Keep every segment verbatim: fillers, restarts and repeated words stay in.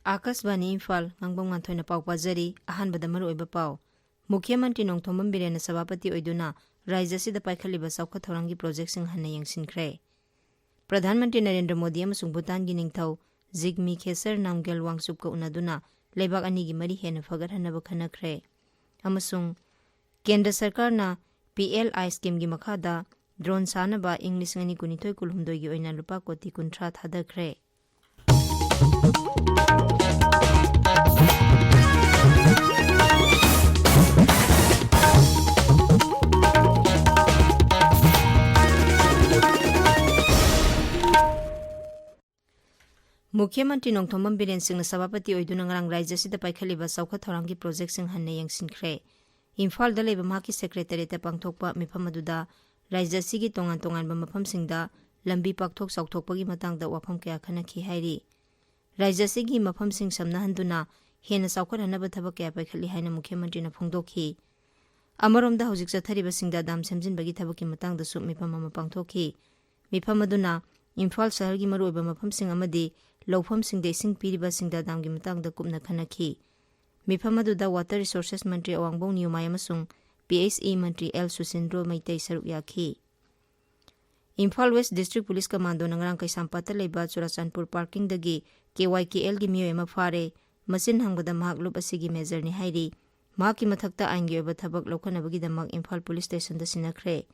ꯑꯥꯀꯥꯁꯕꯥꯅꯤ ꯏꯝꯐꯥꯜ, ꯉꯥꯡꯕꯝ ꯉꯥꯟꯊꯣꯏꯅ ꯄꯥꯎ ꯄꯥꯖꯔꯤ꯫ ꯑꯍꯥꯟꯕꯗ ꯃꯔꯨꯑꯣꯏꯕ ꯄꯥꯎ꯫ ꯃꯨꯈ꯭ꯌ ꯃꯟꯇ꯭ꯔꯤ ꯅꯣꯡꯊꯣꯝꯕꯝ ꯕꯤꯔꯦꯟꯅ ꯁꯚꯥꯄꯇꯤ ꯑꯣꯏꯗꯨꯅ ꯔꯥꯖ꯭ꯌ ꯑꯁꯤꯗ ꯄꯥꯏꯈꯠꯂꯤꯕ ꯆꯥꯎꯈꯠ ꯊꯧꯔꯥꯡꯒꯤ ꯄ꯭ꯔꯣꯖꯦꯛꯁꯤꯡ ꯍꯟꯅ ꯌꯦꯡꯁꯤꯟꯈ꯭ꯔꯦ꯫ ꯄ꯭ꯔꯙꯥꯟ ꯃꯟꯇ꯭ꯔꯤ ꯅꯔꯦꯟꯗ꯭ꯔ ꯃꯣꯗꯤ ꯑꯃꯁꯨꯡ ꯚꯨꯇꯥꯟꯒꯤ ꯅꯤꯡꯊꯧ ꯖꯤꯒꯃꯤ ꯈꯦꯁꯔ ꯅꯥꯝꯒ꯭ꯌꯦꯜ ꯋꯥꯡꯆꯨꯞꯀ ꯎꯅꯗꯨꯅ ꯂꯩꯕꯥꯛ ꯑꯅꯤꯒꯤ ꯃꯔꯤ ꯍꯦꯟꯅ ꯐꯒꯠꯍꯟꯅꯕ ꯈꯟꯅꯈ꯭ꯔꯦ꯫ ꯑꯃꯁꯨꯡ ꯀꯦꯟꯗ꯭ꯔ ꯁꯔꯀꯥꯔꯅ ꯄꯤ ꯑꯦꯜ ꯑꯥꯏ ꯁ꯭ꯀꯤꯝꯒꯤ ꯃꯈꯥꯗ ꯗ꯭ꯔꯣꯟ ꯁꯥꯅꯕ ꯏꯪ ꯂꯤꯁꯤꯡ ꯑꯅꯤ ꯀꯨꯟꯅꯤꯊꯣꯏ ꯀꯨꯟꯍꯨꯝꯗꯣꯏꯒꯤ ꯑꯣꯏꯅ ꯂꯨꯄꯥ ꯀꯣꯇꯤ ꯀꯨꯟꯊ꯭ꯔꯥ ꯊꯥꯗꯈ꯭ꯔꯦ꯫ ꯃꯨꯈ꯭ꯌ ꯃꯟꯇ꯭ꯔꯤ ꯅꯣꯡꯊꯣꯝꯕꯝ ꯕꯤꯔꯦꯟ ꯁꯤꯡꯅ ꯁꯚꯥꯄꯇꯤ ꯑꯣꯏꯗꯨꯅ ꯉꯔꯥꯡ ꯔꯥꯖ꯭ꯌ ꯑꯁꯤꯗ ꯄꯥꯏꯈꯠꯂꯤꯕ ꯆꯥꯎꯈꯠ ꯊꯧꯔꯥꯡꯒꯤ ꯄ꯭ꯔꯣꯖꯦꯛꯁꯤꯡ ꯍꯟꯅ ꯌꯦꯡꯁꯤꯟꯈ꯭ꯔꯦ꯫ ꯏꯝꯐꯥꯜꯗ ꯂꯩꯕ ꯃꯍꯥꯛꯀꯤ ꯁꯦꯀ꯭ꯔꯦꯇꯔꯤꯌꯦꯠꯇ ꯄꯥꯡꯊꯣꯛꯄ ꯃꯤꯐꯝ ꯑꯗꯨꯗ ꯔꯥꯖ꯭ꯌ ꯑꯁꯤꯒꯤ ꯇꯣꯉꯥꯟ ꯇꯣꯉꯥꯟꯕ ꯃꯐꯝꯁꯤꯡꯗ ꯂꯝꯕꯤ ꯄꯥꯛꯊꯣꯛ ꯆꯥꯎꯊꯣꯛꯄꯒꯤ ꯃꯇꯥꯡꯗ ꯋꯥꯐꯝ ꯀꯌꯥ ꯈꯟꯅꯈꯤ ꯍꯥꯏꯔꯤ꯫ ꯔꯥꯖ꯭ꯌ ꯑꯁꯤꯒꯤ ꯃꯐꯝꯁꯤꯡ ꯁꯝꯅꯍꯟꯗꯨꯅ ꯍꯦꯟꯅ ꯆꯥꯎꯈꯠꯍꯟꯅꯕ ꯊꯕꯛ ꯀꯌꯥ ꯄꯥꯏꯈꯠꯂꯤ ꯍꯥꯏꯅ ꯃꯨꯈ꯭ꯌ ꯃꯟꯇ꯭ꯔꯤꯅ ꯐꯣꯡꯗꯣꯛꯈꯤ꯫ ꯑꯃꯔꯣꯝꯗ ꯍꯧꯖꯤꯛ ꯆꯠꯊꯔꯤꯕ ꯁꯤꯡꯗꯥ ꯗꯥꯝ ꯁꯦꯝꯖꯤꯟꯕꯒꯤ ꯊꯕꯛꯀꯤ ꯃꯇꯥꯡꯗꯁꯨ ꯃꯤꯐꯝ ꯑꯃ ꯄꯥꯡꯊꯣꯛꯈꯤ꯫ ꯃꯤꯐꯝ ꯑꯗꯨꯅ ꯏꯝꯐꯥꯜ ꯁꯍꯔꯒꯤ ꯃꯔꯨꯑꯣꯏꯕ ꯃꯐꯝꯁꯤꯡ ꯑꯃꯗꯤ ꯂꯧꯐꯝꯁꯤꯡꯗ ꯏꯁꯤꯡ ꯄꯤꯔꯤꯕ ꯁꯤꯡꯗꯥ ꯗꯥꯝꯒꯤ ꯃꯇꯥꯡꯗ ꯀꯨꯞꯅ ꯈꯟꯅꯈꯤ꯫ ꯃꯤꯐꯝ ꯑꯗꯨꯗ ꯋꯥꯇꯔ ꯔꯤꯁꯣꯔꯁꯦꯁ ꯃꯟꯇ꯭ꯔꯤ ꯑꯋꯥꯡꯕꯧ ꯅꯤꯌꯨꯃꯥꯏ ꯑꯃꯁꯨꯡ ꯄꯤ ꯑꯩꯆ ꯏ ꯃꯟꯇ꯭ꯔꯤ ꯑꯦꯜ ꯁꯨꯁꯤꯟꯗ꯭ꯔꯣ ꯃꯩꯇꯩ ꯁꯔꯨꯛ ꯌꯥꯈꯤ꯫ ꯏꯝꯐꯥꯜ ꯋꯦꯁ ꯗꯤꯁꯇ꯭ꯔꯤꯛ ꯄꯨꯂꯤꯁ ꯀꯃꯥꯟꯗꯣꯅ ꯉꯔꯥꯡ ꯀꯩꯁꯥꯝꯄꯥꯠꯇ ꯂꯩꯕ ꯆꯨꯔꯥꯆꯥꯟꯄꯨꯔ ꯄꯥꯔꯀꯤꯡꯗꯒꯤ ꯀꯦ ꯋꯥꯏ ꯀꯦ ꯑꯦꯜꯒꯤ ꯃꯤꯑꯣꯏ ꯑꯃ ꯐꯥꯔꯦ꯫ ꯃꯆꯤꯟ ꯍꯪꯕꯗ ꯃꯍꯥꯛ ꯂꯨꯞ ꯑꯁꯤꯒꯤ ꯃꯦꯖꯔꯅꯤ ꯍꯥꯏꯔꯤ꯫ ꯃꯍꯥꯛꯀꯤ ꯃꯊꯛꯇ ꯑꯥꯏꯟꯒꯤ ꯑꯣꯏꯕ ꯊꯕꯛ ꯂꯧꯈꯠꯅꯕꯒꯤꯗꯃꯛ ꯏꯝꯐꯥꯜ ꯄꯨꯂꯤꯁ ꯁ꯭ꯇꯦꯁꯟꯗ ꯁꯤꯟꯅꯈ꯭ꯔꯦ꯫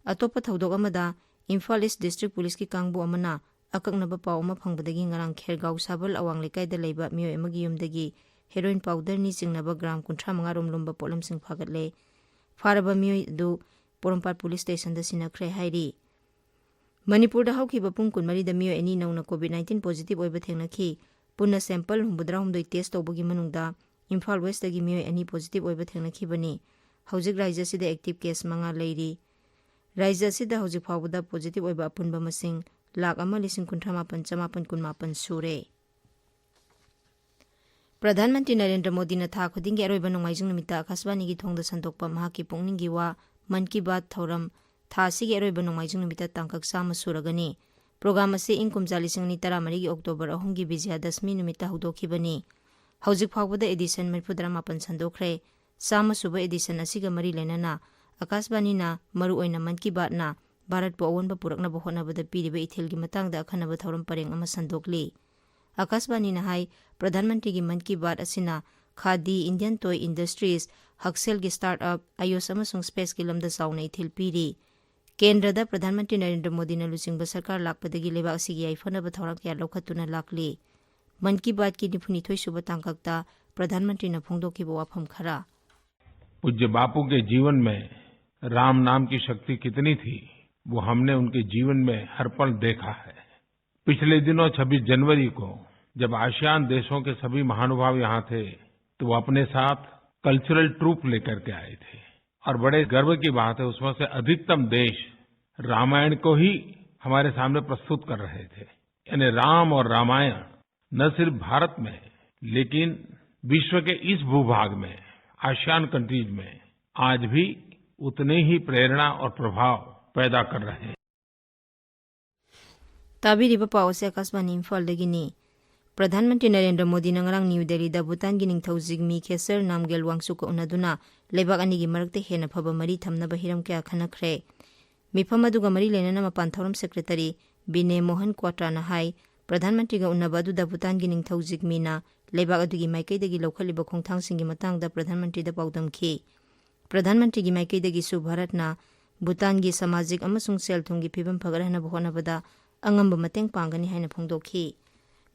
ꯑꯇꯣꯞꯄ ꯊꯧꯗꯣꯛ ꯑꯃꯗ, ꯏꯝꯐꯥꯜ ꯏꯁ ꯗꯤꯁꯇ꯭ꯔꯤꯛ ꯄꯨꯂꯤꯁꯀꯤ ꯀꯥꯡꯕꯨ ꯑꯃꯅ ꯑꯀꯛꯅꯕ ꯄꯥꯎ ꯑꯃ ꯐꯪꯕꯗꯒꯤ ꯉꯔꯥꯡ ꯈꯦꯔꯒꯥꯎ ꯁꯥꯕꯜ ꯑꯋꯥꯡ ꯂꯩꯀꯥꯏꯗ ꯂꯩꯕ ꯃꯤꯑꯣꯏ ꯑꯃꯒꯤ ꯌꯨꯝꯗꯒꯤ ꯍꯦꯔꯣꯏꯟ ꯄꯥꯎꯗꯔ ꯅꯤ ꯆꯤꯡꯅꯕ ꯒ꯭ꯔꯥꯝ ꯀꯨꯟꯊ꯭ꯔꯥ ꯃꯉꯥ ꯔꯣꯝ ꯂꯨꯝꯕ ꯄꯣꯠꯂꯝꯁꯤꯡ ꯐꯥꯒꯠꯂꯦ꯫ ꯐꯥꯔꯕ ꯃꯤꯑꯣꯏ ꯑꯗꯨ ꯄꯣꯔꯣꯝꯄꯥꯠ ꯄꯨꯂꯤꯁ ꯁ꯭ꯇꯦꯁꯟꯗ ꯁꯤꯟꯅꯈ꯭ꯔꯦ ꯍꯥꯏꯔꯤ꯫ ꯃꯅꯤꯄꯨꯔꯗ ꯍꯧꯈꯤꯕ ꯄꯨꯡ ꯀꯨꯟꯃꯔꯤꯗ ꯃꯤꯑꯣꯏ ꯑꯅꯤ ꯅꯧꯅ ꯀꯣꯚꯤꯗ ꯅꯥꯏꯟꯇꯤꯟ ꯄꯣꯖꯤꯇꯤꯚ ꯑꯣꯏꯕ ꯊꯦꯡꯅꯈꯤ꯫ ꯄꯨꯟꯅ ꯁꯦꯝꯄꯜ ꯍꯨꯝꯐꯨꯇꯔꯥꯍꯨꯝꯗꯣꯏ ꯇꯦꯁ ꯇꯧꯕꯒꯤ ꯃꯅꯨꯡꯗ ꯏꯝꯐꯥꯜ ꯋꯦꯁꯇꯒꯤ ꯃꯤꯑꯣꯏ ꯑꯅꯤ ꯄꯣꯖꯤꯇꯤꯚ ꯑꯣꯏꯕ ꯊꯦꯡꯅꯈꯤꯕꯅꯤ꯫ ꯍꯧꯖꯤꯛ ꯔꯥꯖ꯭ꯌ ꯑꯁꯤꯗ ꯑꯦꯛꯇꯤꯚ ꯀꯦꯁ ꯃꯉꯥ ꯂꯩꯔꯤ꯫ ꯔꯥꯖ꯭ꯌ ꯑꯁꯤꯗ ꯍꯧꯖꯤꯛ ꯐꯥꯎꯕꯗ ꯄꯣꯖꯤꯇꯤꯚ ꯑꯣꯏꯕ ꯑꯄꯨꯟꯕ ꯃꯁꯤꯡ ꯂꯥꯈ ꯑꯃ ꯂꯤꯁꯤꯡ ꯀꯨꯟꯊ꯭ꯔꯥ ꯃꯥꯄꯟ ꯆꯃꯥꯄꯟ ꯀꯨꯟꯃꯥꯄꯟ ꯁꯨꯔꯦ꯫ ꯄ꯭ꯔꯙꯥꯟ ꯃꯟꯇ꯭ꯔꯤ ꯅꯔꯦꯟꯗ꯭ꯔ ꯃꯣꯗꯤꯅ ꯊꯥ ꯈꯨꯗꯤꯡꯒꯤ ꯑꯔꯣꯏꯕ ꯅꯣꯡꯃꯥꯏꯖꯤꯡ ꯅꯨꯃꯤꯠꯇ ꯑꯀꯥꯁꯕꯥꯅꯤꯒꯤ ꯊꯣꯡꯗ ꯁꯟꯗꯣꯛꯄ ꯃꯍꯥꯛꯀꯤ ꯄꯨꯛꯅꯤꯡꯒꯤ ꯋꯥ, ꯃꯟ ꯀꯤ ꯕꯥꯠ ꯊꯧꯔꯝ ꯊꯥ ꯑꯁꯤꯒꯤ ꯑꯔꯣꯏꯕ ꯅꯣꯡꯃꯥꯏꯖꯤꯡ ꯅꯨꯃꯤꯠꯇ ꯇꯥꯡꯀꯛ ꯆꯥꯝꯃ ꯁꯨꯔꯒꯅꯤ꯫ ꯄ꯭ꯔꯣꯒ꯭ꯔꯥꯝ ꯑꯁꯤ ꯏꯪ ꯀꯨꯝꯖꯥ ꯂꯤꯁꯤꯡ ꯑꯅꯤ ꯇꯔꯥꯃꯔꯤꯒꯤ ꯑꯣꯛꯇꯣꯕꯔ ꯑꯍꯨꯝꯒꯤ ꯕꯤꯖꯌꯗꯁꯃꯤ ꯅꯨꯃꯤꯠꯇ ꯍꯧꯗꯣꯛꯈꯤꯕꯅꯤ꯫ ꯍꯧꯖꯤꯛ ꯐꯥꯎꯕꯗ ꯑꯦꯗꯤꯁꯟ ꯃꯔꯤꯐꯨꯇꯔꯥꯃꯥꯄꯟ ꯁꯟꯗꯣꯛꯈ꯭ꯔꯦ꯫ ꯆꯥꯝꯃ ꯁꯨꯕ ꯑꯦꯗꯤꯁꯟ ꯑꯁꯤꯒ ꯃꯔꯤ ꯂꯩꯅꯅ ꯑꯀꯥꯁꯕꯥꯅꯤꯅ ꯃꯔꯨꯑꯣꯏꯅ ꯃꯟ ꯀꯤ ꯕꯥꯠꯅ ꯚꯥꯔꯠꯄꯨ ꯑꯑꯣꯟꯕ ꯄꯨꯔꯛꯅꯕ ꯍꯣꯠꯅꯕꯗ ꯄꯤꯔꯤꯕ ꯏꯊꯤꯜꯒꯤ ꯃꯇꯥꯡꯗ ꯑꯈꯟꯅꯕ ꯊꯧꯔꯝ ꯄꯔꯦꯡ ꯑꯃ ꯁꯟꯗꯣꯛꯂꯤ꯫ ꯑꯀꯥꯁꯕꯥꯅꯤꯅ ꯍꯥꯏ, ꯄ꯭ꯔꯙꯥꯟ ꯃꯟꯇ꯭ꯔꯤꯒꯤ ꯃꯟ ꯀꯤ ꯕꯥꯠ ꯑꯁꯤꯅ ꯈꯥꯗꯤ, ꯏꯟꯗꯤꯌꯟ ꯇꯣꯏ ꯏꯟꯗꯁꯇ꯭ꯔꯤꯁ, ꯍꯛꯁꯦꯜꯒꯤ ꯁ꯭ꯇꯥꯔꯠ ꯑꯞ, ꯑꯌꯨꯁ ꯑꯃꯁꯨꯡ ꯁ꯭ꯄꯦꯁꯀꯤ ꯂꯝꯗ ꯆꯥꯎꯅ ꯏꯊꯤꯜ ꯄꯤꯔꯤ꯫ ꯀꯦꯟꯗ꯭ꯔꯗ ꯄ꯭ꯔꯙꯥꯟ ꯃꯟꯇ꯭ꯔꯤ ꯅꯔꯦꯟꯗ꯭ꯔ ꯃꯣꯗꯤꯅ ꯂꯨꯆꯤꯡꯕ ꯁꯔꯀꯥꯔ ꯂꯥꯛꯄꯗꯒꯤ ꯂꯩꯕꯥꯛ ꯑꯁꯤꯒꯤ ꯌꯥꯏꯐꯅꯕ ꯊꯧꯔꯥꯡ ꯀꯌꯥ ꯂꯧꯈꯠꯇꯨꯅ ꯂꯥꯛꯂꯤ꯫ ꯃꯟ ꯀꯤ ꯕꯥꯠꯀꯤ ꯅꯤꯐꯨꯅꯤꯊꯣꯏ ꯁꯨꯕ ꯇꯥꯡꯀꯛꯇ ꯄ꯭ꯔꯙꯥꯟ ꯃꯟꯇ꯭ꯔꯤꯅ ꯐꯣꯡꯗꯣꯛꯈꯤꯕ ꯋꯥꯐꯝ ꯈꯔ꯫ पूज्य बापू के जीवन में राम नाम की शक्ति कितनी थी, वो हमने उनके जीवन में हर पल देखा है। पिछले दिनों छब्बीस जनवरी को जब आसियान देशों के सभी महानुभाव यहाँ थे, तो वो अपने साथ कल्चरल ट्रूप लेकर के आए थे और बड़े गर्व की बात है, उसमें से अधिकतम देश रामायण को ही हमारे सामने प्रस्तुत कर रहे थे। यानी राम और रामायण न सिर्फ भारत में, लेकिन विश्व के इस भूभाग में, आसियान कंट्रीज में आज भी उतने ही प्रेरणा और प्रभाव पैदा कर रहे हैं। ꯇꯥꯕꯤꯔꯤꯕ ꯄꯥꯎ ꯑꯁꯤ ꯑꯀꯥꯁꯕꯥꯅꯤ ꯏꯝꯐꯥꯜꯗꯒꯤꯅꯤ꯫ ꯄ꯭ꯔꯙꯥꯟ ꯃꯟꯇ꯭ꯔꯤ ꯅꯔꯦꯟꯗ꯭ꯔ ꯃꯣꯗꯤꯅ ꯉꯔꯥꯡ ꯅ꯭ꯌꯨ ꯗꯦꯜꯂꯤꯗ ꯚꯨꯇꯥꯟꯒꯤ ꯅꯤꯡꯊꯧ ꯖꯤꯒꯃꯤ ꯈꯦꯁꯔ ꯅꯥꯝꯒꯦꯜ ꯋꯥꯡꯆꯨꯛꯀ ꯎꯅꯗꯨꯅ ꯂꯩꯕꯥꯛ ꯑꯅꯤꯒꯤ ꯃꯔꯛꯇ ꯍꯦꯟꯅ ꯐꯕ ꯃꯔꯤ ꯊꯝꯅꯕ ꯍꯤꯔꯝ ꯀꯌꯥ ꯈꯟꯅꯈ꯭ꯔꯦ꯫ ꯃꯤꯐꯝ ꯑꯗꯨꯒ ꯃꯔꯤ ꯂꯩꯅꯅ ꯃꯄꯥꯟ ꯊꯧꯔꯝ ꯁꯦꯀ꯭ꯔꯦꯇꯔꯤ ꯕꯤꯅꯦ ꯃꯣꯍꯟ ꯀ꯭ꯋꯥꯇ꯭ꯔꯥꯅ ꯍꯥꯏ, ꯄ꯭ꯔꯙꯥꯟ ꯃꯟꯇ꯭ꯔꯤꯒ ꯎꯅꯕ ꯑꯗꯨꯗ ꯚꯨꯇꯥꯟꯒꯤ ꯅꯤꯡꯊꯧ ꯖꯤꯒꯃꯤꯅ ꯂꯩꯕꯥꯛ ꯑꯗꯨꯒꯤ ꯃꯥꯏꯀꯩꯗꯒꯤ ꯂꯧꯈꯠꯂꯤꯕ ꯈꯣꯡꯊꯥꯡꯁꯤꯡꯒꯤ ꯃꯇꯥꯡꯗ ꯄ꯭ꯔꯙꯥꯟ ꯃꯟꯇ꯭ꯔꯤꯗ ꯄꯥꯎꯗꯝꯈꯤ꯫ ꯄ꯭ꯔꯙꯥꯟ ꯃꯟꯇ꯭ꯔꯤꯒꯤ ꯃꯥꯏꯀꯩꯗꯒꯤꯁꯨ ꯚꯥꯔꯠꯅ ꯚꯨꯇꯥꯟꯒꯤ ꯁꯃꯥꯖꯤꯛ ꯑꯃꯁꯨꯡ ꯁꯦꯜ-ꯊꯨꯝꯒꯤ ꯐꯤꯕꯝ ꯐꯒꯠꯍꯟꯅꯕ ꯍꯣꯠꯅꯕꯗ ꯑꯉꯝꯕ ꯃꯇꯦꯡ ꯄꯥꯡꯒꯅꯤ ꯍꯥꯏꯅ ꯐꯣꯡꯗꯣꯛꯈꯤ꯫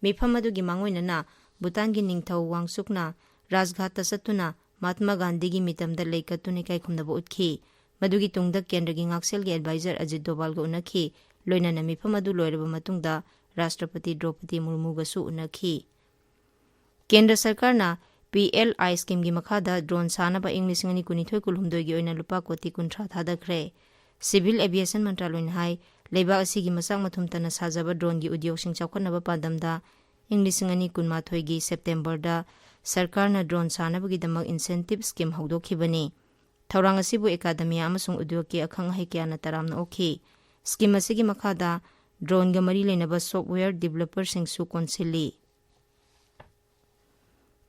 ꯃꯤꯐꯝ ꯑꯗꯨꯒꯤ ꯃꯥꯡꯑꯣꯏꯅꯅ ꯚꯨꯇꯥꯟꯒꯤ ꯅꯤꯡꯊꯧ ꯋꯥꯡꯆꯨꯛꯅ ꯔꯥꯖꯘꯥꯠꯇ ꯆꯠꯇꯨꯅ ꯃꯍꯥꯠꯃꯥ ꯒꯥꯟꯙꯤꯒꯤ ꯃꯤꯇꯝꯗ ꯂꯩ ꯀꯠꯇꯨꯅ ꯏꯀꯥꯏ ꯈꯨꯝꯅꯕ ꯎꯠꯈꯤ꯫ ꯃꯗꯨꯒꯤ ꯇꯨꯡꯗ ꯀꯦꯟꯗ꯭ꯔꯒꯤ ꯉꯥꯛꯁꯦꯜꯒꯤ ꯑꯦꯗꯚꯥꯏꯖꯔ ꯑꯖꯤꯠ ꯗꯣꯚꯥꯜꯒ ꯎꯅꯈꯤ꯫ ꯂꯣꯏꯅꯅ ꯃꯤꯐꯝ ꯑꯗꯨ ꯂꯣꯏꯔꯕ ꯃꯇꯨꯡꯗ ꯔꯥꯁꯇ꯭ꯔꯄꯇꯤ ꯗ꯭ꯔꯧꯄꯗꯤ ꯃꯨꯔꯃꯨꯒꯁꯨ ꯎꯅꯈꯤ꯫ ꯀꯦꯟꯗ꯭ꯔ ꯁꯔꯀꯥꯔꯅ ꯄꯤ ꯑꯦꯜ ꯑꯥꯏ ꯁ꯭ꯀꯤꯝꯒꯤ ꯃꯈꯥꯗ ꯗ꯭ꯔꯣꯟ ꯁꯥꯅꯕ ꯏꯪ ꯂꯤꯁꯤꯡ ꯑꯅꯤ ꯀꯨꯟꯅꯤꯊꯣꯏ ꯀꯨꯟꯍꯨꯝꯗꯣꯏꯒꯤ ꯑꯣꯏꯅ ꯂꯨꯄꯥ ꯀꯣꯇꯤ ꯀꯨꯟꯊ꯭ꯔꯥ ꯊꯥꯗꯈ꯭ꯔꯦ꯫ ꯁꯤꯚꯤꯜ ꯑꯦꯚꯤꯌꯦꯁꯟ ꯃꯟꯇ꯭ꯔꯥꯂꯣꯏꯅ ꯍꯥꯏ, ꯂꯩꯕꯥꯛ ꯑꯁꯤꯒꯤ ꯃꯆꯥꯛ ꯃꯊꯨꯝ ꯇꯅ ꯁꯥꯖꯕ ꯗ꯭ꯔꯣꯟꯒꯤ ꯎꯗ꯭ꯌꯣꯒꯁꯤꯡ ꯆꯥꯎꯈꯠꯅꯕ ꯄꯥꯟꯗꯝꯗ ꯏꯪ ꯂꯤꯁꯤꯡ ꯑꯅꯤ ꯀꯨꯟꯃꯥꯊꯣꯏꯒꯤ ꯁꯦꯞꯇꯦꯝꯕꯔꯗ ꯁꯔꯀꯥꯔꯅ ꯗ꯭ꯔꯣꯟ ꯁꯥꯅꯕꯒꯤꯗꯃꯛ ꯏꯟꯁꯦꯟꯇꯤꯚ ꯁ꯭ꯀꯤꯝ ꯍꯧꯗꯣꯛꯈꯤꯕꯅꯤ꯫ ꯊꯧꯔꯥꯡ ꯑꯁꯤꯕꯨ ꯑꯦꯀꯥꯗꯃꯤꯌꯥ ꯑꯃꯁꯨꯡ ꯎꯗ꯭ꯌꯣꯒꯀꯤ ꯑꯈꯪ ꯑꯍꯩ ꯀꯌꯥꯅ ꯇꯔꯥꯝꯅ ꯑꯣꯛꯈꯤ꯫ ꯁ꯭ꯀꯤꯝ ꯑꯁꯤꯒꯤ ꯃꯈꯥꯗ ꯗ꯭ꯔꯣꯟꯒ ꯃꯔꯤ ꯂꯩꯅꯕ ꯁꯣꯐꯋꯦꯌꯔ ꯗꯤꯕꯦꯂꯄꯔꯁꯤꯡꯁꯨ ꯀꯣꯟꯁꯤꯜꯂꯤ꯫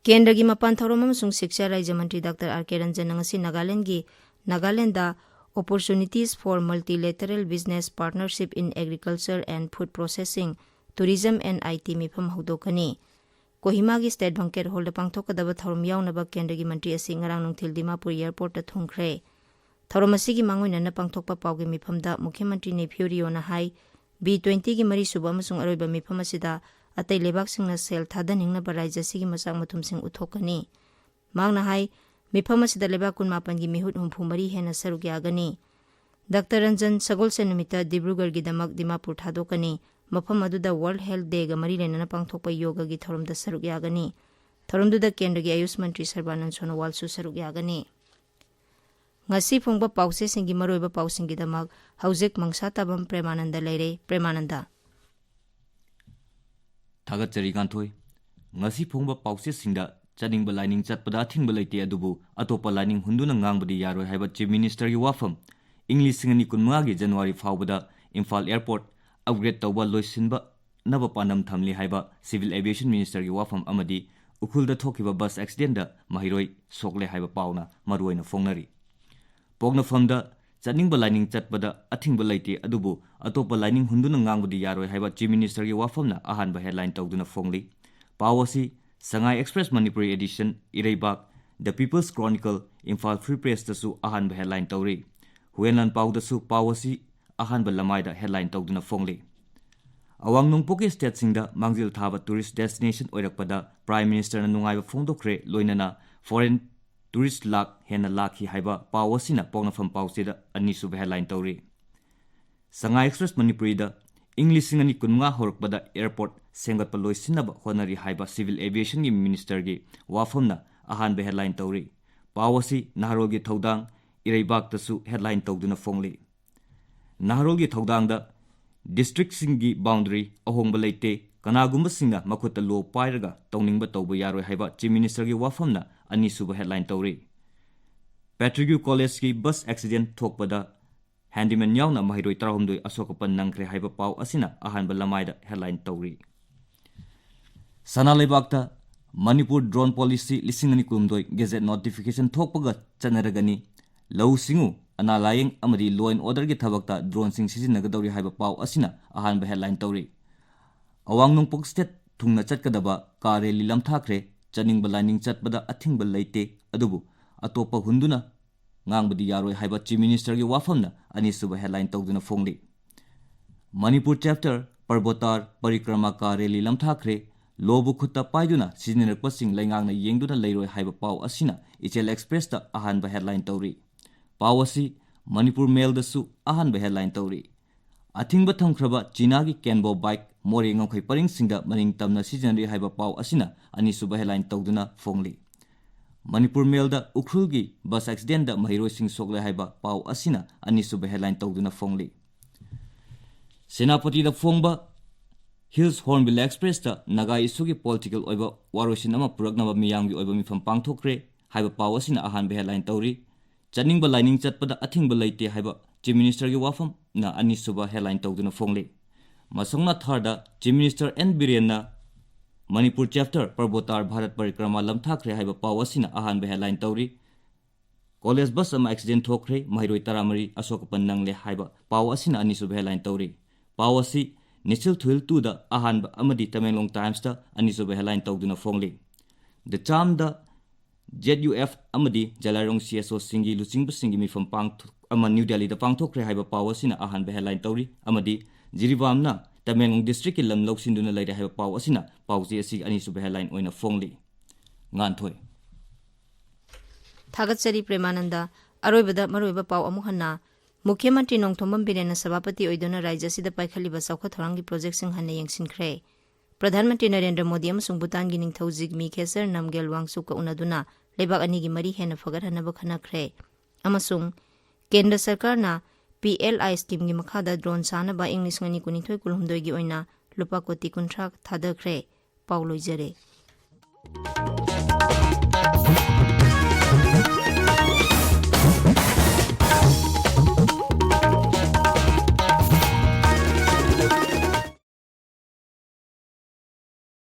ꯀꯦꯟꯗ꯭ꯔꯒꯤ ꯃꯄꯥꯟ ꯊꯧꯔꯝ ꯑꯃꯁꯨꯡ ꯁꯤꯛꯁꯥ ꯔꯥꯖ꯭ꯌ ꯃꯟꯇ꯭ꯔꯤ ꯗꯥꯛꯇꯔ ꯑꯥꯔ ꯀꯦ ꯔꯟꯖꯟꯅ ꯉꯁꯤ ꯅꯥꯒꯥꯂꯦꯟꯗꯒꯤ Nagaland Opportunities for Multilateral Business Partnership in Agriculture and Food Processing, Tourism and I T ꯃꯤꯐꯝ ꯍꯧꯗꯣꯛꯀꯅꯤ꯫ ꯀꯣꯍꯤꯃꯥꯒꯤ ꯁ꯭ꯇꯦꯠ ꯕꯦꯡꯀꯦꯠ ꯍꯣꯜꯗ ꯄꯥꯡꯊꯣꯛꯀꯗꯕ ꯊꯧꯔꯝ ꯌꯥꯎꯅꯕ ꯀꯦꯟꯗ꯭ꯔꯒꯤ ꯃꯟꯇ꯭ꯔꯤ ꯑꯁꯤ ꯉꯔꯥꯡ ꯅꯨꯡꯊꯤꯜ ꯗꯤꯃꯥꯄꯨꯔ ꯑꯦꯌꯔꯄꯣꯔꯠꯇ ꯊꯨꯡꯈ꯭ꯔꯦ꯫ ꯊꯧꯔꯝ ꯑꯁꯤꯒꯤ ꯃꯥꯡꯑꯣꯏꯅꯅ ꯄꯥꯡꯊꯣꯛꯄ ꯄꯥꯎꯒꯤ ꯃꯤꯐꯝꯗ ꯃꯨꯈ꯭ꯌ ꯃꯟꯇ꯭ꯔꯤ ꯅꯦꯐꯤꯌꯨ ꯔꯤꯑꯣꯅ ꯍꯥꯏ, ꯕꯤ ꯇ꯭ꯋꯦꯟꯇꯤꯒꯤ ꯃꯔꯤꯁꯨꯕ ꯑꯃꯁꯨꯡ ꯑꯔꯣꯏꯕ ꯃꯤꯐꯝ ꯑꯁꯤꯗ ꯑꯇꯩ ꯂꯩꯕꯥꯛꯁꯤꯡꯅ ꯁꯦꯜ ꯊꯥꯗꯅꯤꯡꯅꯕ ꯔꯥꯖ꯭ꯌ ꯑꯁꯤꯒꯤ ꯃꯆꯥꯛ ꯃꯊꯨꯝꯁꯤꯡ ꯎꯠꯊꯣꯛꯀꯅꯤ꯫ ꯃꯍꯥꯛꯅ ꯍꯥꯏ, ꯃꯤꯐꯝ ꯑꯁꯤꯗ ꯂꯩꯕꯥꯛ ꯀꯨꯟꯃꯥꯄꯟꯒꯤ ꯃꯤꯍꯨꯠ ꯍꯨꯝꯐꯨ ꯃꯔꯤ ꯍꯦꯟꯅ ꯁꯔꯨꯛ ꯌꯥꯒꯅꯤ꯫ ꯗꯥꯛꯇꯔ ꯔꯟꯖꯟ ꯁꯒꯣꯜꯁꯦꯟ ꯅꯨꯃꯤꯠꯇ ꯗꯤꯕ꯭ꯔꯨꯒꯔꯒꯤꯗꯃꯛ ꯗꯤꯃꯥꯄꯨꯔ ꯊꯥꯗꯣꯛꯀꯅꯤ꯫ ꯃꯐꯝ ꯑꯗꯨꯗ ꯋꯥꯔꯜꯗ ꯍꯦꯜꯊ ꯗꯦꯒ ꯃꯔꯤ ꯂꯩꯅꯅ ꯄꯥꯡꯊꯣꯛꯄ ꯌꯣꯒꯒꯤ ꯊꯧꯔꯝꯗ ꯁꯔꯨꯛ ꯌꯥꯒꯅꯤ꯫ ꯊꯧꯔꯝꯗꯨꯗ ꯀꯦꯟꯗ꯭ꯔꯒꯤ ꯑꯌꯨꯁ ꯃꯟꯇ꯭ꯔꯤ ꯁꯔꯕꯥꯅꯟꯗ ꯁꯣꯅꯣꯋꯥꯜꯁꯨ ꯁꯔꯨꯛ ꯌꯥꯒꯅꯤ꯫ ꯉꯁꯤ ꯐꯣꯡꯕ ꯄꯥꯎꯆꯦꯁꯤꯡꯒꯤ ꯃꯔꯨꯑꯣꯏꯕ ꯄꯥꯎꯁꯤꯡꯒꯤꯗꯃꯛ ꯍꯧꯖꯤꯛ ꯃꯪꯁꯥ ꯇꯥꯕꯝ ꯄ꯭ꯔꯦꯃꯥꯅꯟꯗ ꯂꯩꯔꯦ꯫ ꯄ꯭ꯔꯦꯃꯥꯅꯟꯗ꯫ ꯊꯥꯒꯠꯆꯔꯤ ꯀꯥꯟꯊꯣꯏ꯫ ꯉꯁꯤ ꯐꯣꯡꯕ ꯄꯥꯎꯆꯦꯁꯤꯡꯗ ꯆꯠꯅꯤꯡꯕ ꯂꯥꯏꯅꯤꯡ ꯆꯠꯄꯗ ꯑꯊꯤꯡꯕ ꯂꯩꯇꯦ, ꯑꯗꯨꯕꯨ ꯑꯇꯣꯞꯄ ꯂꯥꯏꯅꯤꯡ ꯍꯨꯟꯗꯨꯅ ꯉꯥꯡꯕꯗꯤ ꯌꯥꯔꯣꯏ ꯍꯥꯏꯕ ꯆꯤꯐ ꯃꯤꯅꯤꯁꯇꯔꯒꯤ ꯋꯥꯐꯝ꯫ ꯏꯪ ꯂꯤꯁꯤꯡ ꯑꯅꯤ ꯀꯨꯟꯃꯉꯥꯒꯤ ꯖꯅꯋꯥꯔꯤ ꯐꯥꯎꯕꯗ ꯏꯝꯐꯥꯜ ꯑꯦꯌꯔꯄꯣꯔꯠ ꯑꯞꯒ꯭ꯔꯦꯗ ꯇꯧꯕ ꯂꯣꯏꯁꯤꯟꯕ ꯅꯕ ꯄꯥꯟꯗꯝ ꯊꯝꯂꯤ ꯍꯥꯏꯕ ꯁꯤꯚꯤꯜ ꯑꯦꯚꯤꯌꯦꯁꯟ ꯃꯤꯅꯤꯁꯇꯔꯒꯤ ꯋꯥꯐꯝ ꯑꯃꯗꯤ ꯎꯈ꯭ꯔꯨꯜꯗ ꯊꯣꯛꯈꯤꯕ ꯕꯁ ꯑꯦꯛꯁꯤꯗꯦꯟꯗ ꯃꯍꯩꯔꯣꯏ ꯁꯣꯛꯂꯦ ꯍꯥꯏꯕ ꯄꯥꯎꯅ ꯃꯔꯨꯑꯣꯏꯅ ꯐꯣꯡꯅꯔꯤ꯫ ꯄꯣꯛꯅꯐꯝꯗ ꯆꯠꯅꯤꯡꯕ ꯂꯥꯏꯅꯤꯡ ꯆꯠꯄꯗ ꯑꯊꯤꯡꯕ ꯂꯩꯇꯦ, ꯑꯗꯨꯕꯨ ꯑꯇꯣꯞꯄ ꯂꯥꯏꯅꯤꯡ ꯍꯨꯟꯗꯨꯅ ꯉꯥꯡꯕꯗꯤ ꯌꯥꯔꯣꯏ ꯍꯥꯏꯕ ꯆꯤꯐ ꯃꯤꯅꯤꯁꯇꯔꯒꯤ ꯋꯥꯐꯝꯅ ꯑꯍꯥꯟꯕ ꯍꯦꯗꯂꯥꯏꯟ ꯇꯧꯗꯨꯅ ꯐꯣꯡꯂꯤ꯫ ꯄꯥꯎ ꯑꯁꯤ ꯁꯉꯥꯏ ꯑꯦꯛꯁꯄ꯭ꯔꯦꯁ ꯃꯅꯤꯄꯨꯔꯤ ꯑꯦꯗꯤꯁꯟ, ꯏꯔꯩꯕꯥꯛ, ꯗ ꯄꯤꯄꯜꯁ ꯀ꯭ꯔꯣꯅꯤꯀꯜ, ꯏꯝꯐꯥꯜ ꯐ꯭ꯔꯤ ꯄ꯭ꯔꯦꯁꯇꯁꯨ ꯑꯍꯥꯟꯕ ꯍꯦꯗꯂꯥꯏꯟ ꯇꯧꯔꯤ꯫ ꯍꯨꯋꯦꯟꯂꯥꯟ ꯄꯥꯎꯗꯁꯨ ꯄꯥꯎ ꯑꯁꯤ ꯑꯍꯥꯟꯕ ꯂꯃꯥꯏꯗ ꯍꯦꯗꯂꯥꯏꯟ ꯇꯧꯗꯨꯅ ꯐꯣꯡꯂꯤ꯫ ꯑꯋꯥꯡ ꯅꯣꯡꯄꯣꯛꯀꯤ ꯁ꯭ꯇꯦꯠꯁꯤꯡꯗ ꯃꯥꯡꯖꯤꯜ ꯊꯥꯕ ꯇꯨꯔꯤꯁ ꯗꯦꯁꯇꯤꯅꯦꯁꯟ ꯑꯣꯏꯔꯛꯄꯗ ꯄ꯭ꯔꯥꯏꯝ ꯃꯤꯅꯤꯁꯇꯔꯅ ꯅꯨꯡꯉꯥꯏꯕ ꯐꯣꯡꯗꯣꯛꯈ꯭ꯔꯦ, ꯂꯣꯏꯅꯅ ꯐꯣꯔꯦꯟ ꯇꯨꯔꯤꯁ ꯂꯥꯈ ꯍꯦꯟꯅ ꯂꯥꯛꯈꯤ ꯍꯥꯏꯕ ꯄꯥꯎ ꯑꯁꯤꯅ ꯄꯣꯛꯅꯐꯝ ꯄꯥꯎꯆꯦꯗ ꯑꯅꯤꯁꯨꯕ ꯍꯦꯗꯂꯥꯏꯟ ꯇꯧꯔꯤ꯫ ꯁꯉꯥꯏ ꯑꯦꯛꯁꯄ꯭ꯔꯦꯁ ꯃꯅꯤꯄꯨꯔꯤꯗ ꯏꯪ ꯂꯤꯁꯤꯡ ꯑꯅꯤ ꯀꯨꯟꯃꯉꯥ ꯍꯧꯔꯛꯄꯗ ꯑꯦꯌꯔꯄꯣꯔꯠ ꯁꯦꯝꯒꯠꯄ ꯂꯣꯏꯁꯤꯟꯅꯕ ꯍꯣꯠꯅꯔꯤ ꯍꯥꯏꯕ ꯁꯤꯚꯤꯜ ꯑꯦꯚꯤꯌꯦꯁꯟꯒꯤ ꯃꯤꯅꯤꯁꯇꯔꯒꯤ ꯋꯥꯐꯝꯅ ꯑꯍꯥꯟꯕ ꯍꯦꯗꯂꯥꯏꯟ ꯇꯧꯔꯤ꯫ ꯄꯥꯎ ꯑꯁꯤ ꯅꯍꯥꯔꯣꯜꯒꯤ ꯊꯧꯗꯥꯡ, ꯏꯔꯩꯕꯥꯛꯇꯁꯨ ꯍꯦꯗꯂꯥꯏꯟ ꯇꯧꯗꯨꯅ ꯐꯣꯡꯂꯤ꯫ ꯅꯍꯥꯔꯣꯜꯒꯤ ꯊꯧꯗꯥꯡꯗ ꯗꯤꯁꯇ꯭ꯔꯤꯛꯁꯤꯡꯒꯤ ꯕꯥꯎꯟꯗꯔꯤ ꯑꯍꯣꯡꯕ ꯂꯩꯇꯦ, ꯀꯅꯥꯒꯨꯝꯕꯁꯤꯡꯅ ꯃꯈꯨꯠꯇ ꯂꯣ ꯄꯥꯏꯔꯒ ꯇꯧꯅꯤꯡꯕ ꯇꯧꯕ ꯌꯥꯔꯣꯏ ꯍꯥꯏꯕ ꯆꯤꯐ ꯃꯤꯅꯤꯁꯇꯔꯒꯤ ꯋꯥꯐꯝꯅ ꯑꯅꯤꯁꯨꯕ ꯍꯦꯗꯂꯥꯏꯟ ꯇꯧꯔꯤ꯫ ꯄꯦꯇ꯭ꯔꯤꯒ꯭ꯌꯨ ꯀꯣꯂꯦꯖꯀꯤ ꯕꯁ ꯑꯦꯛꯁꯤꯗꯦꯟ ꯊꯣꯛꯄꯗ handyman ꯌꯥꯎꯅ ꯃꯍꯩꯔꯣꯏ ꯇꯔꯥꯍꯨꯝꯗꯣꯏ ꯑꯁꯣꯛ ꯑꯄꯟ ꯅꯪꯈ꯭ꯔꯦ ꯍꯥꯏꯕ ꯄꯥꯎ ꯑꯁꯤꯅ ꯑꯍꯥꯟꯕ ꯂꯃꯥꯏꯗ headline ꯇꯧꯔꯤ꯫ ꯁꯅꯥ ꯂꯩꯕꯥꯛꯇ ꯃꯅꯤꯄꯨꯔ drone policy ꯂꯤꯁꯤꯡ ꯑꯅꯤ ꯀꯨꯟꯍꯨꯝꯗꯣꯏ gazette notification ꯊꯣꯛꯄꯒ ꯆꯠꯅꯔꯒꯅꯤ ꯂꯧꯎ ꯁꯤꯡꯎ, ꯑꯅꯥ ꯂꯥꯌꯦꯡ ꯑꯃꯗꯤ law and orderꯒꯤ ꯊꯕꯛꯇ droneꯁꯤꯡ ꯁꯤꯖꯤꯟꯅꯒꯗꯧꯔꯤ ꯍꯥꯏꯕ ꯄꯥꯎ ꯑꯁꯤꯅ ꯑꯍꯥꯟꯕ headline ꯇꯧꯔꯤ꯫ ꯑꯋꯥꯡ ꯅꯣꯡꯄꯣꯛ state ꯊꯨꯡꯅ ꯆꯠꯀꯗꯕ car rally ꯂꯝꯊꯥꯈ꯭ꯔꯦ, ꯆꯠꯅꯤꯡꯕ ꯂꯥꯏꯅꯤꯡ ꯆꯠꯄꯗ ꯑꯊꯤꯡꯕ ꯂꯩꯇꯦ, ꯑꯗꯨꯕꯨ ꯑꯇꯣꯞꯄ ꯍꯨꯟꯗꯨꯅ ꯉꯥꯡꯕꯗꯤ ꯌꯥꯔꯣꯏ ꯍꯥꯏꯕ Chief Ministerꯒꯤ ꯋꯥꯐꯝꯅ ꯑꯅꯤꯁꯨꯕ headline ꯇꯧꯗꯨꯅ ꯐꯣꯡꯂꯤ꯫ ꯃꯅꯤꯄꯨꯔ chapter ꯄꯔꯕꯣꯇꯥꯔ ꯄꯔꯤꯀ꯭ꯔꯃꯥ car rally ꯂꯝꯊꯥꯈ꯭ꯔꯦ, lawꯕꯨ ꯈꯨꯠꯇ ꯄꯥꯏꯗꯨꯅ ꯁꯤꯖꯤꯟꯅꯔꯛꯄꯁꯤꯡ ꯂꯩꯉꯥꯛꯅ ꯌꯦꯡꯗꯨꯅ ꯂꯩꯔꯣꯏ ꯍꯥꯏꯕ ꯄꯥꯎ ꯑꯁꯤꯅ ꯏꯆꯦꯜ Expressꯇ ꯑꯍꯥꯟꯕ headline ꯇꯧꯔꯤ꯫ ꯄꯥꯎ ꯑꯁꯤ ꯃꯅꯤꯄꯨꯔ Mailꯗꯁꯨ ꯑꯍꯥꯟꯕ headline ꯇꯧꯔꯤ꯫ ꯑꯊꯤꯡꯕ ꯊꯝꯈ꯭ꯔꯕ ꯆꯤꯅꯥꯒꯤ Kenbo bike ꯃꯣꯔꯦ ꯉꯝꯈꯩ ꯄꯔꯤꯡꯁꯤꯡꯗ ꯃꯅꯤꯡ ꯇꯝꯅ ꯁꯤꯖꯤꯟꯅꯔꯤ ꯍꯥꯏꯕ ꯄꯥꯎ ꯑꯁꯤꯅ ꯑꯅꯤꯁꯨꯕ headline ꯇꯧꯗꯨꯅ ꯐꯣꯡꯂꯤ꯫ ꯃꯅꯤꯄꯨꯔ Mailꯗ ꯎꯈ꯭ꯔꯨꯜꯒꯤ bus accidentꯗ ꯃꯍꯩꯔꯣꯏꯁꯤꯡ ꯁꯣꯛꯂꯦ ꯍꯥꯏꯕ ꯄꯥꯎ ꯑꯁꯤꯅ ꯑꯅꯤꯁꯨꯕ headline ꯇꯧꯗꯨꯅ ꯐꯣꯡꯂꯤ꯫ ꯁꯦꯅꯥꯄꯇꯤꯗ ꯐꯣꯡꯕ Hills Hornbill Expressꯇ ꯅꯥꯒꯥ issueꯒꯤ political ꯑꯣꯏꯕ ꯋꯥꯔꯣꯏꯁꯤꯟ ꯑꯃ ꯄꯨꯔꯛꯅꯕ ꯃꯤꯌꯥꯝꯒꯤ ꯑꯣꯏꯕ ꯃꯤꯐꯝ ꯄꯥꯡꯊꯣꯛꯈ꯭ꯔꯦ ꯍꯥꯏꯕ ꯄꯥꯎ ꯑꯁꯤꯅ ꯑꯍꯥꯟꯕ headline ꯇꯧꯔꯤ꯫ ꯆꯠꯅꯤꯡꯕ ꯂꯥꯏꯅꯤꯡ ꯆꯠꯄꯗ ꯑꯊꯤꯡꯕ ꯂꯩꯇꯦ ꯍꯥꯏꯕ Chief Ministerꯒꯤ ꯋꯥꯐꯝꯅ ꯑꯅꯤꯁꯨꯕ headline ꯇꯧꯗꯨꯅ ꯐꯣꯡꯂꯤ꯫ ꯃꯁꯧꯅꯥ ꯊꯥꯔꯗ Chief Minister ꯑꯦꯟ ꯕꯤꯔꯦꯟꯅ ꯃꯅꯤꯄꯨꯔ chapter ꯄꯔꯕꯣꯇꯥꯔ ꯚꯥꯔꯠ ꯄꯔꯤꯀ꯭ꯔꯃꯥ ꯂꯝꯊꯥꯈ꯭ꯔꯦ ꯍꯥꯏꯕ ꯄꯥꯎ ꯑꯁꯤꯅ ꯑꯍꯥꯟꯕ headline ꯇꯧꯔꯤ꯫ College bus ꯑꯃ accident ꯊꯣꯛꯈ꯭ꯔꯦ, ꯃꯍꯩꯔꯣꯏ ꯇꯔꯥꯃꯔꯤ ꯑꯁꯣꯛ ꯑꯄꯟ ꯅꯪꯂꯦ ꯍꯥꯏꯕ ꯄꯥꯎ ꯑꯁꯤꯅ ꯑꯅꯤꯁꯨꯕ headline ꯇꯧꯔꯤ꯫ ꯄꯥꯎ ꯑꯁꯤ ꯅꯤꯁꯤꯜ ꯊꯨꯏꯜ ꯇꯨꯗ ꯑꯍꯥꯟꯕ ꯑꯃꯗꯤ ꯇꯃꯦꯡꯂꯣꯡ Timesꯇ ꯑꯅꯤꯁꯨꯕ headline ꯇꯧꯗꯨꯅ ꯐꯣꯡꯂꯤ꯫ ꯗꯆꯥꯝꯗ ZUF ꯑꯃꯗꯤ ꯖꯂꯥꯏꯔꯣꯡ CSOꯁꯤꯡꯒꯤ ꯂꯨꯆꯤꯡꯕꯁꯤꯡꯒꯤ ꯃꯤꯐꯝ ꯄꯥꯡꯊꯣꯛ-, ꯑꯃ ꯅ꯭ꯌꯨ ꯗꯦꯜꯂꯤꯗ ꯄꯥꯡꯊꯣꯛꯈ꯭ꯔꯦ ꯍꯥꯏꯕ ꯄꯥꯎ ꯑꯁꯤꯅ ꯑꯍꯥꯟꯕ headline ꯇꯧꯔꯤ, ꯑꯃꯗꯤ ꯖꯤꯔꯤꯕꯥꯝꯅ ꯇꯃꯦꯡꯂꯣꯡ districtꯀꯤ ꯂꯝ ꯂꯧꯁꯤꯟꯗꯨꯅ ꯂꯩꯔꯦ ꯍꯥꯏꯕ ꯄꯥꯎ ꯑꯁꯤꯅ ꯄꯥꯎꯆꯦ ꯑꯁꯤꯒꯤ ꯑꯅꯤꯁꯨꯕ headline ꯑꯣꯏꯅ ꯐꯣꯡꯂꯤ꯫ ꯉꯥꯟꯊꯣꯏ꯫ ꯊꯥꯒꯠꯆꯔꯤ ꯄ꯭ꯔꯦꯃꯥꯅꯟꯗ꯫ ꯑꯔꯣꯏꯕꯗ ꯃꯔꯨꯑꯣꯏꯕ ꯄꯥꯎ ꯑꯃꯨꯛ ꯍꯟꯅ꯫ ꯃꯨꯈ꯭ꯌ ꯃꯟꯇ꯭ꯔꯤ ꯅꯣꯡꯊꯣꯝꯕꯝ ꯕꯤꯔꯦꯟꯅ ꯁꯚꯥꯄꯇꯤ ꯑꯣꯏꯗꯨꯅ ꯔꯥꯖ꯭ꯌ ꯑꯁꯤꯗ ꯄꯥꯏꯈꯠꯂꯤꯕ ꯆꯥꯎꯈꯠ ꯊꯧꯔꯥꯡꯒꯤ projectꯁꯤꯡ ꯍꯟꯅ ꯌꯦꯡꯁꯤꯟꯈ꯭ꯔꯦ꯫ ꯄ꯭ꯔꯙꯥꯟ ꯃꯟꯇ꯭ꯔꯤ ꯅꯔꯦꯟꯗ꯭ꯔ ꯃꯣꯗꯤ ꯑꯃꯁꯨꯡ ꯚꯨꯇꯥꯟꯒꯤ ꯅꯤꯡꯊꯧ ꯖꯤꯒꯃꯤ ꯈꯦꯁꯔ ꯅꯝꯒꯦꯜ ꯋꯥꯡꯆꯨꯛꯀ ꯎꯅꯗꯨꯅ ꯂꯩꯕꯥꯛ ꯑꯅꯤꯒꯤ ꯃꯔꯤ ꯍꯦꯟꯅ ꯐꯒꯠꯍꯟꯅꯕ ꯈꯟꯅꯈ꯭ꯔꯦ꯫ ꯑꯃꯁꯨꯡ ꯀꯦꯟꯗ꯭ꯔ ꯁꯔꯀꯥꯔꯅ PLI schemeꯒꯤ ꯃꯈꯥꯗ drone ꯁꯥꯅꯕ ꯏꯪ ꯂꯤꯁꯤꯡ ꯑꯅꯤ ꯀꯨꯟꯅꯤꯊꯣꯏ ꯀꯨꯟꯍꯨꯝꯗꯣꯏꯒꯤ ꯑꯣꯏꯅ ꯂꯨꯄꯥ ꯀꯣꯇꯤ ꯀꯨꯟꯊ꯭ꯔꯥ ꯊꯥꯗꯈ꯭ꯔꯦ꯫ ꯄꯥꯎ ꯂꯣꯏꯖꯔꯦ꯫